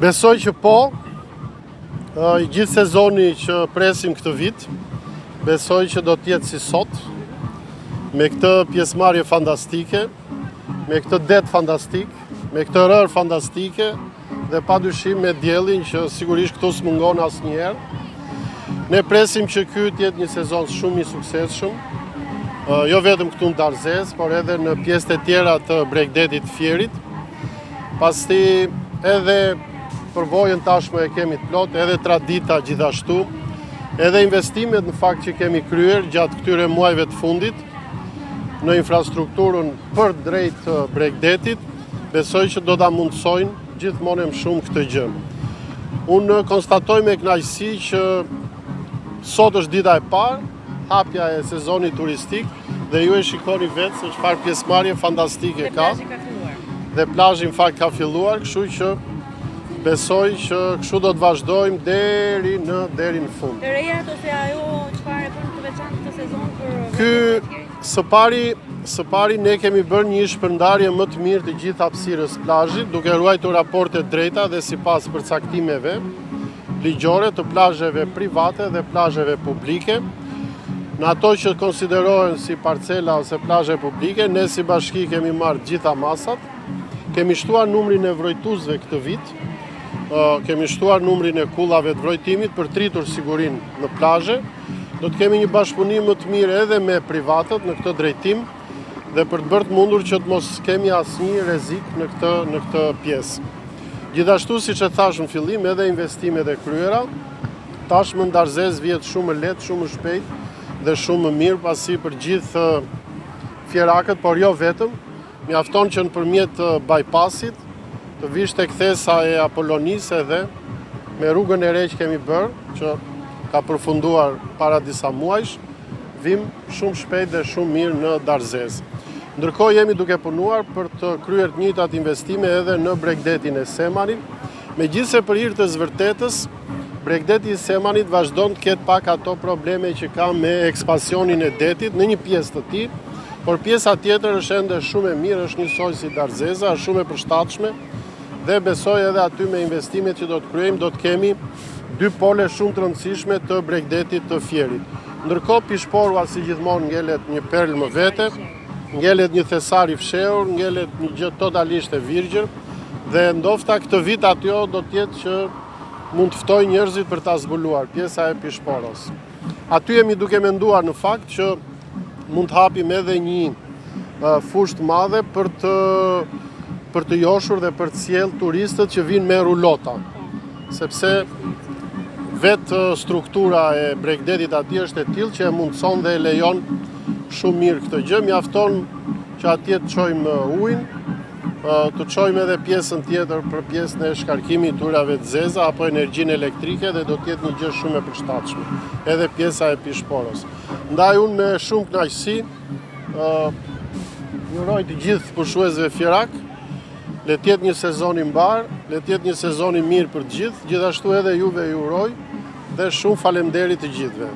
Besoj që po, i gjithë sezoni që presim këtë vit, besoj që do të jetë si sot, me këtë pjesëmarrje fantastike, me këtë det fantastik, me këtë rërë fantastike dhe pa dyshim me diellin që sigurisht këtu s'mungon asnjëherë. Ne presim që ky të jetë një sezon shumë i suksesshëm, jo vetëm këtu në Darzezë, por edhe në pjesët e tjera të bregdetit të Fierit. Pasi edhe përvojën tashmë e kemi të plotë, edhe tradita gjithashtu, edhe investimet në fakt që kemi kryer gjatë këtyre muajve të fundit në infrastrukturën për drejt bregdetit, besoj që do ta mundësojnë gjithmonë e më shumë këtë gjë. Unë konstatoj me kënaqësi që sot është dita e parë, hapja e sezonit turistik dhe ju e shikoni vetë se çfarë pjesëmarrje fantastike ka. Dhe plazhi në fakt ka filluar, kështu që besoj që kështu do të vazhdojmë deri në deri në fund. Të rejat ose ajo çfarë e bën të veçantë këtë sezon për Ky së pari së pari ne kemi bërë një shpërndarje më të mirë të gjithë hapësirës plazhit, duke ruajtur raportet e drejta dhe sipas përcaktimeve ligjore të plazheve private dhe plazheve publike. Në ato që konsiderohen si parcela ose plazhe publike, ne si bashki kemi marrë gjitha masat, kemi shtuar numrin e vrojtuesve këtë vit, kemi shtuar numrin e kullave të vrojtimit për të rritur sigurinë në plazhe, do të kemi një bashkëpunim më të mirë edhe me privatët në këtë drejtim dhe për të bërë të mundur që të mos kemi asnjë rrezik në këtë në këtë pjesë. Gjithashtu, siç e thashë në fillim, edhe investimet e kryera, tashmë në Darzezë vihet shumë më lehtë, shumë më shpejt dhe shumë më mirë, pasi për gjithë fierakët, por jo vetëm, mjafton që nëpërmjet bypassit të vish te kthesa e Apolonisë edhe me rrugën e re që kemi bërë, që ka përfunduar para disa muajsh, vijmë shumë shpejt dhe shumë mirë në Darzezë. Ndërkohë jemi duke punuar për të kryer të njëjtat investime edhe në bregdetin e Semanit, megjithëse për hir të së vërtetës, bregdeti i Semanit vazhdon të ketë pak ato probleme që ka me ekspansionin e detit në një pjesë të tij, por pjesa tjetër është ende shumë e mirë, është njësoj si Darzeza, është shumë e përshtatshme dhe besoj edhe aty me investimet që do të kryejmë do të kemi dy pole shumë të rëndësishme të bregdetit të Fierit. Ndërkohë Pishporua si gjithmonë ngelet një perlë më vete, ngelet një thesar i fshehur, ngelet një gjë totalisht e virgjër dhe ndofta këtë vit ajo do të jetë që mund të ftoj njerëzit për ta zbuluar pjesa e Pishporos. Aty jemi duke menduar në fakt që mund të hapim edhe një fushë të madhe për të për të joshur dhe për të sjellë turistët që vijnë me rulota. Sepse vetë struktura e bregdetit atje është e tillë që e mundëson dhe e lejon shumë mirë këtë gjë. Mjafton që atje të çojmë ujin, të çojmë edhe pjesën tjetër për pjesën e shkarkimit të ujërave të zeza apo energjinë elektrike dhe do të jetë një gjë shumë e përshtatshme, edhe pjesa e Pishporos. Ndaj unë me shumë kënaqësi ju uroj të gjithë pushuesve fierakë, le të jetë një sezon i mbarë, le të jetë një sezon i mirë për të gjithë, gjithashtu edhe juve ju uroj dhe shumë faleminderit të gjithëve.